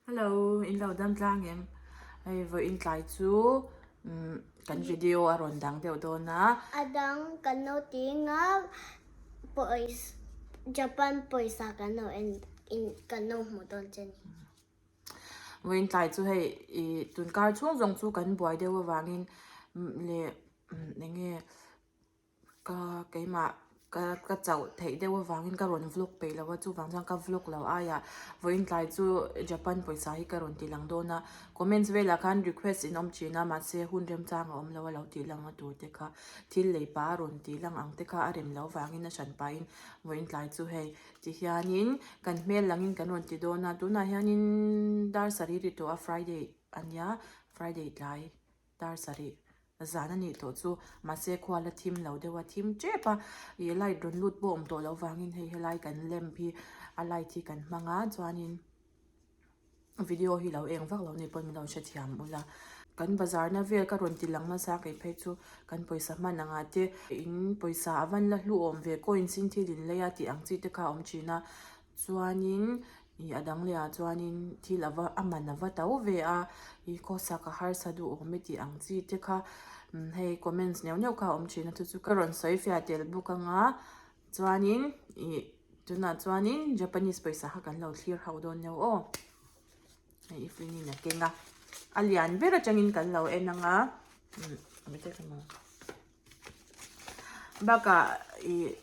Hello, in lo dam tlang em? Hei vawiin tlai chu umm kan video a rawn dang deuh dawn a. A dang kan lo ti nga pawisa Japan pawisa kan lo en in kan lo hmu dawn che ni. Vawiin tlai chu hei ih tunkar chhung zawng chu kan buai deuh avangin leh eng nge Ka keimah ka ka chauh theih deuh avangin ka rawn vlog peih lo a chuvang chuan ka vlog lo aiah vawiin tlai chu Japan pawisa hi ka rawn ti lang dawn a comments velah khan request in awm thin a mahse hun remchang a awm lo a lo tih lang a tur te kha thil lei pah a rawn tih lang ang te kha a rem loh vangin a hran pahin vawiin tlai chu hei ti hianin kan hmel langin kan rawn ti dawn a tunah hianin dar sarih ri tawh a Friday a nia Friday tlai. Dar sarih zan a nih tawh chu mahse khua la thim lo deuh a thim tep a ih light rawn lut pawh awm tawh loh vangin hei helai kan lamp hi a light hi kan hmang a chuanin video hi lo eng vak lo ni pawn min lo hrethiam ula kan bazar na vel ka rawn ti lang nasa kei phei chu kan pawisa hman ang ah te in pawisa a van la hlu awm ve coins in thil in lei a tih ang chi te kha a awm thin a chuanin Ih a dang leh ah chuanin thil a va a man a va to ve a ih khawsak a harsa duh awm e tih ang chi te kha umm hei comments neuh neuh kha a awm thin a chu chu ka rawn sawi fiah tel bawk anga chuanin ih tunah chuanin Japanese pawisa kha kan lo thlir ho dawn nia aw hei Evelyn in a keng a a lian ber atangin kan lo en anga umm bakah ih.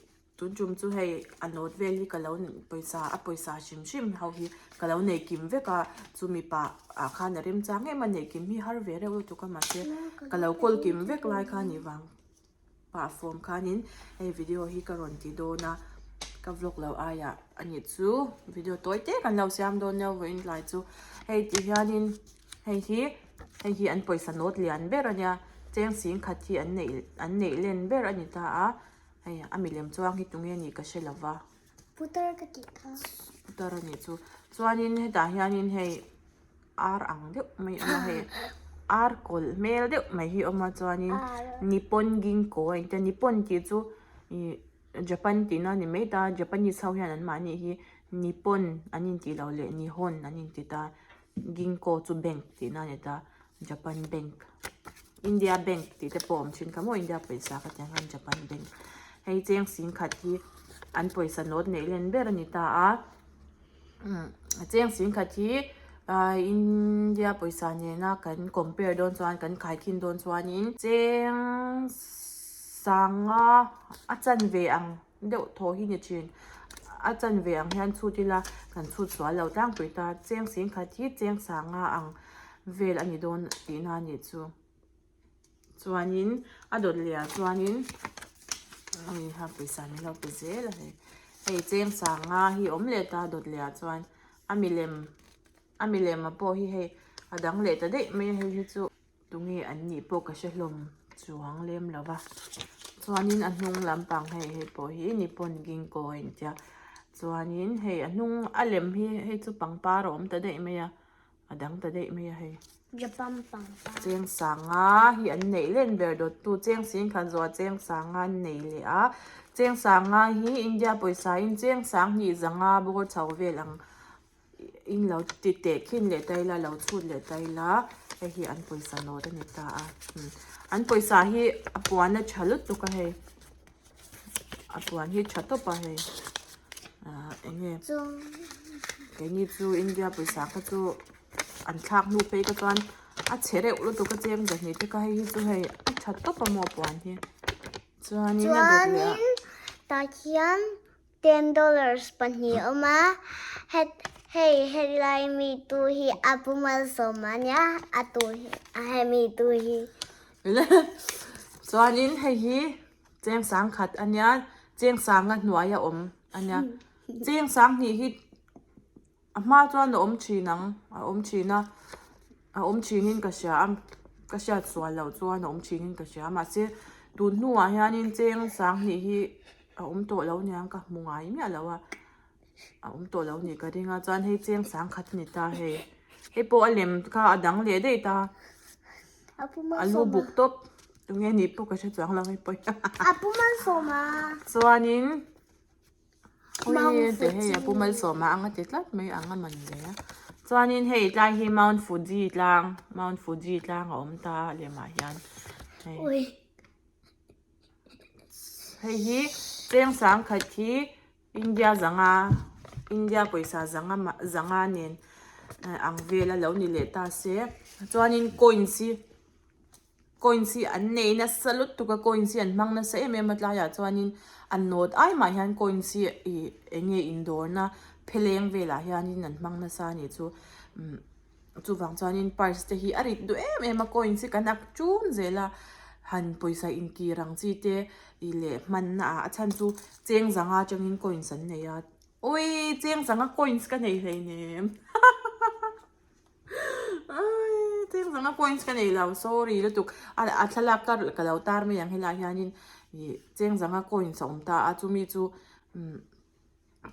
Tun tum chu hei a note vel hi ka lo pawisa a pawisa hrim hrim ho hi ka lo nei kim vek a chumi pah ah khan a remchang em a neih kim hi har ve reuh lutuk a mahse ka lo kawl kim vek lai kha ni vang pah fawm khanin hei video hi ka rawn ti dawn a ka vlog lo aiah a nih chu video tawi te kan lo siam dawn nia vawiin tlai chu hei ti hianin hei hi hei hi an pawisa note lian ber a nia cheng sing khat hi an neih an neih len ber a ni ta a. Hei a milem chuang hi tunge nih ka hre lo va. Putar ka tih kha. Putar a nih chu. Chuanin hetah hianin hei ar ang deuh mai a awm a hei ar kawlh hmel deuh mai hi a awm a chuanin Nippon Ginko a intia Nippon tih chu ih Japan tihna a ni mai ta Japanese ho hian anmahni hi Nippon an intih loh leh Nihon an inti ta Ginko chu bank tihna a ni ta. Japan bank India bank tih te pawh a awm thin kha maw India pawisa ka tih ang khan Japan bank hei cheng sing khat hi an pawisa note neih len ber a ni ta a umm cheng sing khat hi ahh India pawisa nena kan compare dawn chuan kan khaikhin dawn chuanin cheng sanga a chanve ang. deuh thaw hi ni thin. A chanve ang hian chhut ila kan chhut sual lo tlangpui ta. Cheng sing khat hi cheng sanga ang vel a ni dawn tihna a nih chu. Chuanin a dawt leh ah chuanin hei ha pawisa min lo pe zel a hei. Hei cheng sanga hi a awm leh ta a dawt leh ah chuan a milem a milem ah pawh hi hei a dang leh ta daih mai a hei hi chu. Tunge an nih pawh ka hre hlawm chuang lem lo va chuanin a hnung lampang hei hei pawh hi Nippon Ginko a intia chuanin hei a hnung a lem hi hei chu pangpar a awm ta daih mai a a dang ta daih mai a hei. Japan pangpar. Cheng sanga hi an neih len ber dawttu cheng sing khan zawh a cheng sanga an nei leh a cheng sanga hi India pawisa in cheng sang hnih zanga bawr chho vel ang. In lo ti teh khin leh ta ila lo chhut leh ta ila hei hi an pawisa note a ni ta a an pawisa hi a puan a tha lutuk a hei a puan hi tha tawp a hei ah eng nge keini chu India pawisa kha chu an thlak hnu phei kha chuan a chhe reuh lutuk a cheng zahnih te kha hei hi chu hei a tha tawp a maw a puan hi chuanin a dawt leh a. Chuanin tah khian Ten dollars pahnih a awm a, hei helai mi tu hi a pu malsawm a nia, a tu hi a hemi tu hi. Chuanin hei hi cheng sang khat a nia, cheng sanga hnuaia awm a nia, cheng sang hnih hi A hma chuan a awm thin ang, a awm thin a, a awm thinin ka hria a, ka hriat sual loh chuan a awm thinin ka hria a, mahse tun hnuah hianin cheng sanghnih hi a awm tawh lo aniang ka hmu ngai miah lo a, a awm tawh lo nih ka ring a, chuan hei cheng sangkhat a ni ta hei, hei pawh a lem kha a dang leh daih ta, a lu buk tawp, tunge nih pawh ka hre chuang lo hei pawh hi, chuanin. Ui te hei a pu malsawma ang a ti tlat mai ang a man ve a. Chuanin hei tlai hi Mount Fuji tlang Mount Fuji tlang a awm ta a lemah hian hei. Hei hi cheng sangkhat hi India zanga India pawisa zanga mah zanga nen ang vel a lo ni leh ta se chuanin coins hi coins hi an nei nasa lutuk a coins hi an hmang nasa em em a tlaiah chuanin a nawt ai mah hian coins hi ih eng nge indawrna pheleng velah hianin an hmang nasa a nih chu umm. Chuvang chuanin purse te hi a rit duh em em a coins hi kan ak ṭum zel a han pawisa inkir ang chi te ih leh hmanna ah a chhan chu cheng zanga atangin coins an nei a awii cheng zanga coins ka nei hleinem awii cheng zanga coins ka nei lo sorry lutuk a a thlalak ka ka lo tar mai ang helaiah hianin ih cheng zanga coins a awm ta a chumi chu umm.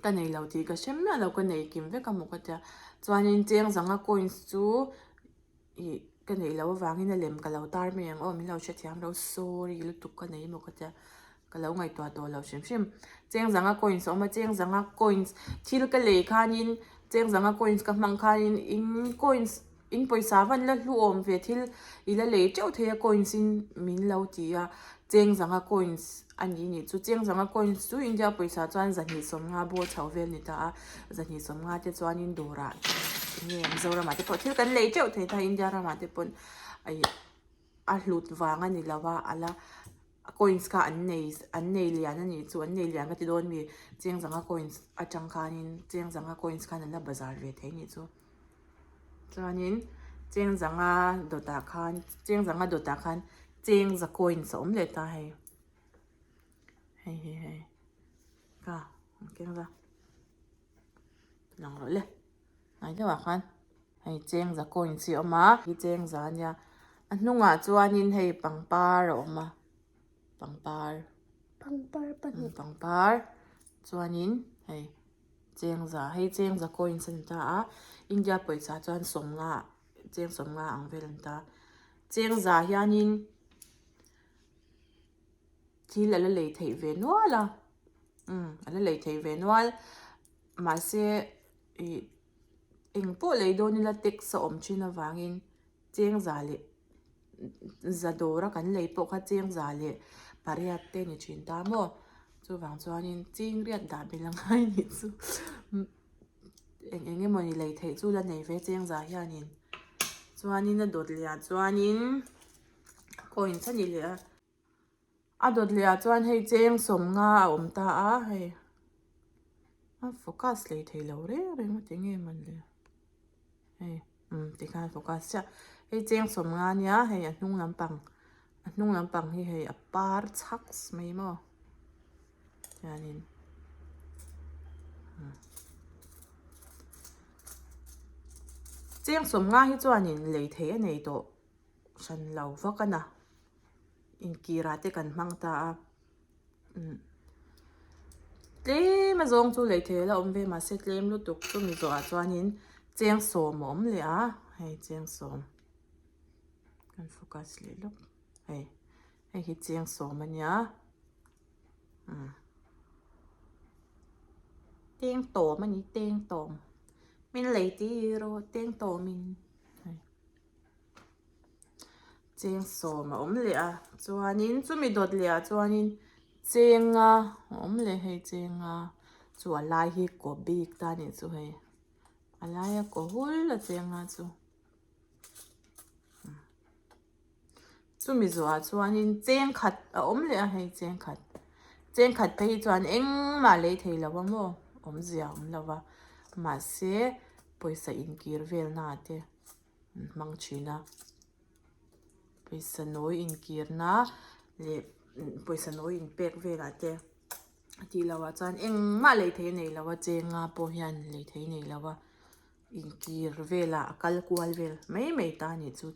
Ka nei lo tih ka hre miah lo ka nei kim vek a maw ka tia chuanin cheng zanga coins chu ih ka neih loh avangin a lem ka lo tar mai ang aw min lo hrethiam lo sorry lutuk ka nei maw ka tia ka lo ngaihtuah tawh lo hrim hrim cheng zanga coins a awm a cheng zanga coins thil ka lei khanin cheng zanga coins ka hmang khanin in coins In pawisa van la hlu awm ve thil i la lei teuh thei a coins in min lo ti a, cheng zanga coins a ni nih chu cheng zanga coins chu India pawisa chuan zahnih sawmnga bawr chho vel ni ta a, zahnih sawmnga te chuanin dawrah nge Mizoramah te pawh thil kan lei teuh thei ta India ramah te pawn a hlut vang a ni lo a a la coins kha an nei an nei lian a nih chu an nei lian ka ti dawn mi cheng zanga coins atang khanin cheng zanga coins khan an la bazar ve thei a nih chu. Chuanin cheng zanga dawtah khan cheng zanga dawtah khan cheng za coins a awm leh ta hei hei hi hei ka an keng va lang rawh le hnai deuhah khan hei cheng za coins hi a awm a hi cheng za ania a hnungah chuanin hei pangpar a awm a pangpar pangpar pahnih pangpar chuanin hei. Chengza hei chengza coins a ni ta a India pawisa chuan sawmnga cheng sawmnga ang vel a ni ta chengza hianin thil a la lei theih ve nual a umm a la lei theih ve nual mahse ih eng pawh lei dawn ila tax a awm thin avangin chengza leh za dawra kan lei pawh kha chengza leh pariat te ni thin ta maw chuvang chuanin ching riat dah belh a ngai anih chu eng eng emawni lei theih chu la nei ve chengza hianin chuanin a dawt leh ah chuanin coins a ni leh a. A dawt leh ah chuan hei cheng sawmnga a awm ta a hei a focus lei thei lo reng reng a tinge man le hei umm tikhan focus chiah hei cheng sawmnga ania hei a hnung lampang a hnung lampang hi hei a par chhak mai maw chuanin cheng sawmnga hi chuanin lei theih a nei tawh hran lo vak a na. Inkirah te kan hmang ta a umm tlem a zawng chu lei thei a la awm ve mahse tlem lutuk chumi zawhah chuanin cheng sawm a awm leh a hei cheng sawm kan focus leh lawk hei hei hi cheng sawm a nia umm teng tawm a ni teng tawm min lei tir rawh teng tawmin hei. Cheng sawm a awm leh a chuanin chumi dawt leh ah chuanin chenga a awm leh hei chenga chu a lai hi kaw bik ta anih chu hei a laia kaw hul a chenga chu chumi zawhah chuanin cheng khat a awm leh a hei cheng khat cheng khat phei hi chuan engmah lei thei lo a maw awmzia a awm lo va mahse pawisa inkir velna te. an hmang thin a pawisa nawi inkirna leh pawisa nawi inpek velah te a tih loh ah chuan engmah lei theih a nei lo a chenga pawh hian lei theih a nei lo a inkir velah a kal kual vel mai mai ta a nih chu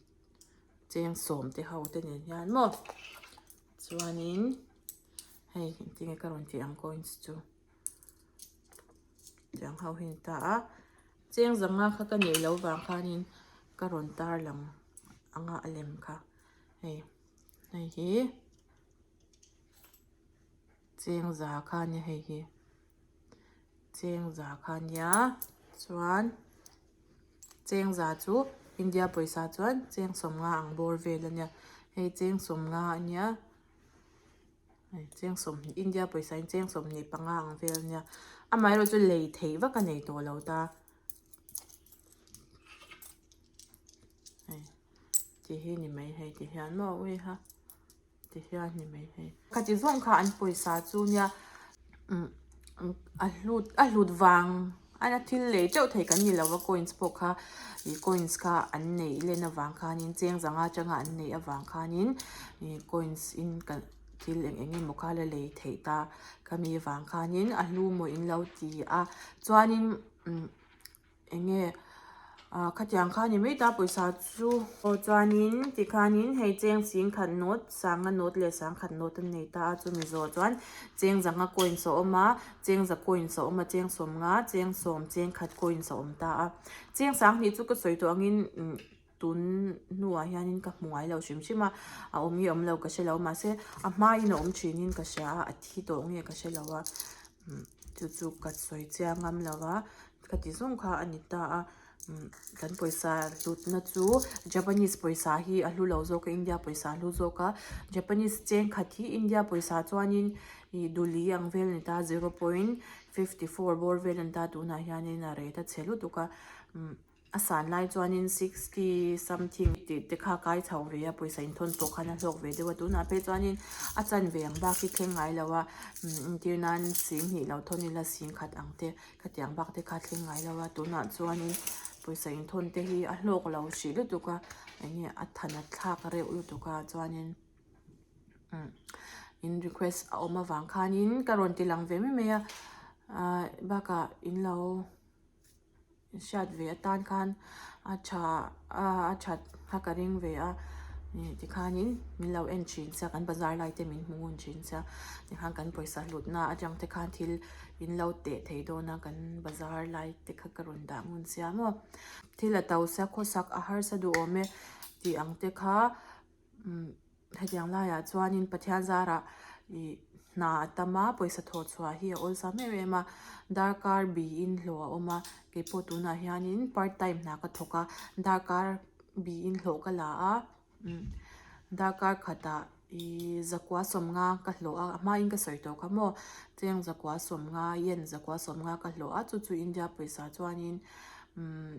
cheng sawm te ho te nen hian maw chuanin hei engtin nge ka rawn tih ang coins chu. Tiang ho hi a ni ta a cheng zanga kha ka neih loh vang khanin ka rawn tar lang anga a lem kha hei hei hi cheng za kha a nia hei hi cheng za kha a nia chuan. Cheng za chu India pawisa chuan cheng sawmnga ang bawr vel a nia. Hei cheng sawmnga a nia. Hei cheng sawmhnih India pawisa in cheng 25 ang vel a nia. Amaherawhchu chu lei theih vak a nei tawh lo ta. Hei ti hi ni mai hei ti hian maw ui ha ti hian ni mai hei. Khati zawng kha an pawisa chu nia umm a hlut a hlut vang a thil lei teuh thei kan ni lo a coins pawh kha ih coins kha an neih len avang khanin cheng zanga atanga an neih avang khanin ih coins in kan thil eng eng emaw kha la lei theih ta khami avang khanin a hlu maw in lo ti a chuanin umm. Eng nge ah khatiang kha ni mai ta pawisa chu aw chuanin tikhanin hei cheng ching khat note sanga note leh sangkhat note an nei ta a chumi zawh chuan cheng zanga coins a awm a cheng za coins a awm a cheng sawmnga cheng sawm cheng khat coins a awm ta a cheng sanghnih chu ka sawi tawh angin umm tun hnuah hianin ka hmu ngai lo hrim hrim a a awm nge awm lo ka hre lo mahse a hmain a awm thinin ka hria a a thi tawh nge ka hre lo a umm chu chu ka sawi chiang ngam lo a ka ti zawng kha a ni ta a umm kan pawisa hlutna chu Japanese pawisa hi a hlu lo zawk a India pawisa a hlu zawk a Japanese cheng khat hi India pawisa chuanin ih duli ang vel a ni ta zero point 54 bawr vel a ni ta tunah hianin a rate a chhe lutuk a umm. A san lai chuanin 60 something tih te kha kai chho ve a, pawisa inthawn pawh khan a hlawk ve deuh a, tunah phei chuanin a chanve ang bak hi thleng ngai lo a, entir nan sing hnih lo thawn ila sing khat ang te khatiang bak te kha thleng ngai lo a, tunah chuanin pawisa inthawn te hi a hlawk lo hrih lutuk a, eng nge a than a thlak reuh lutuk a chuanin in request a awm avang khanin ka rawn ti lang ve mai mai a, ah bakah in lo. Hriat ve atan khan a tha a that kha ka ring ve a tikhanin min lo en thin sia kan bazar lai te min hmu ngun thin sia tikhan kan pawisa hlutna atang te khan thil in lo teh thei dawn a kan bazar lai te kha ka rawn dah ngun sia maw thil a to sia khawsak a harsa duhawm e tih ang te kha. Hetiang laiah chuanin Pathian zarah ih hna a tam a, pawisa thawh chhuah hi a awlsam em em a, darkar biin hlawh a awm a, keipawh tunah hianin part time hna ka thawk a, darkar biin hlawh ka la a, darkar khatah ih zakua sawmnga ka hlawh a, a hmain ka sawi tawh kha maw, cheng zakua sawmnga, yen zakua sawmnga ka hlawh a, chu chu India pawisa chuanin umm.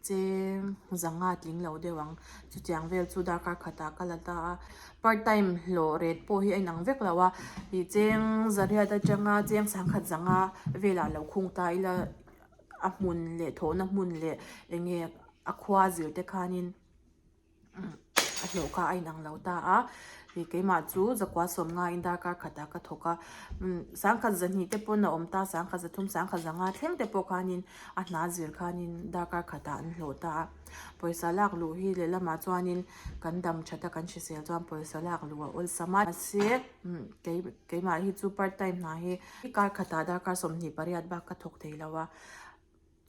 Cheng zanga tling lo deuh ang. Chutiang vel chu darkar khatah ka la ta a. Part time hlawh ret pawh hi a inang vek lo a. Ih cheng zariat atanga cheng sangkhat zanga velah lo khung ta ila a hmun leh thawhna hmun leh eng nge a khua zir te khanin. a hlawh kha a inang lo ta a ih keimah chu zakua sawmnga in darkar khatah ka thawk a umm sangkhat zahnih te pawn a awm ta sangkhat zathum sangkhat zanga thleng te pawh khanin a hna zir khanin darkar khatah an hlawh ta a pawisa lak luh hi lehlamah chuanin kan dam that a kan hrisel chuan pawisa lak luh a awlsam a mahse umm kei keimah hi chu part time hna hi kar khatah darkar 28 bak ka thawk thei lo a.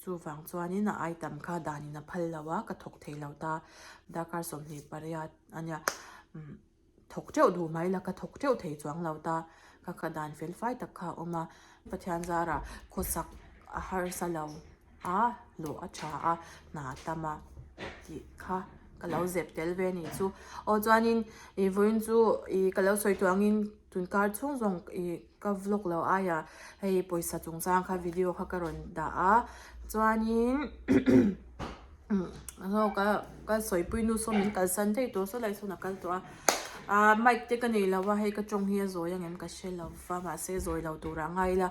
Chuvang chuanin a item kha danin a phal lo a, ka thawk thei lo ta. Darkar 28 a nia, umm thawk teuh duh mai la, ka thawk teuh thei chuang lo ta. Ka kha dan fel fai tak kha a awm a, Pathian zarah khawsak a harsa lo a, hlawh a tha a, hna a tam a tih kha ka lo zep tel ve a nih chu. Aw chuanin ih vawiin chu ih ka lo sawi tawh angin tunkar chhung zawng ih. Ka vlog lo aia hei pawisa chungchang kha video kha ka rawn dah a chuanin ka ka sawipui nu saw min kalsan daih tawh saw lai sawn a kal tawh a ah mic te ka nei lo a hei ka tawng hi a zawi ang em ka hre lo va mahse zawi lo turah a ngai ila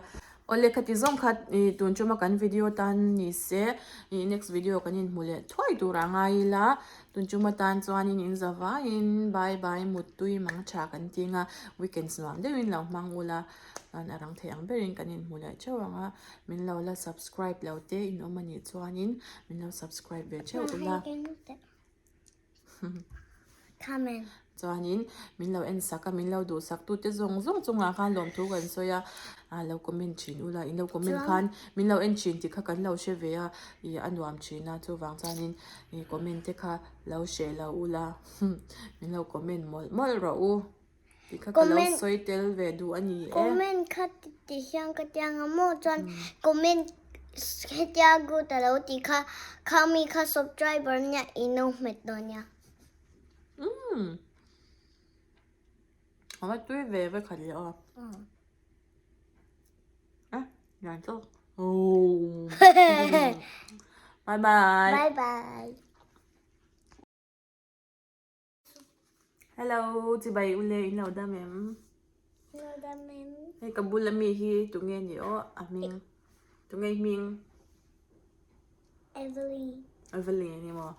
awle khati zawng kha ih tun tuma kan video tan ni se ih next video kan inhmu leh thuai turah a ngai ila tun tuma tan chuanin in za vaiin bye bye muttui mang tha kan ti anga weekends nuam deuhin lo hmang ula chuan a rang thei ang berin kan inhmu leh theuh ang a min lo la subscribe lo te in awm anih chuanin min lo subscribe ve theuh ula. Comment. Chuanin min lo en sak a, min lo duh sak tute zawng zawng chungah khan lawmthu kan sawi a, ah lo comment thin ula, in lo comment khan min lo en thin tih kha kan lo hre ve a, ih a nuam thin a, chuvang chuanin ih comment te kha lo hreh lo ula, min lo comment mawlh mawlh rawh u tih kha ka lo sawi tel ve duh a ni e. Comment kha ti hian ka tiang a maw chuan comment. Hetia good a lo tih kha kha mi kha subscriber nia i no hmet dawn nia. Umm. A va tui ve ve khat leh aw. A lian tawk. Ooh. Bye bye. Bye bye. Hello, chibai ule in lo dam em? Lo dam em. Hei ka bula mi hi tunge ni aw a hming. Tunge hming? Evelyn. Evelyn ni maw?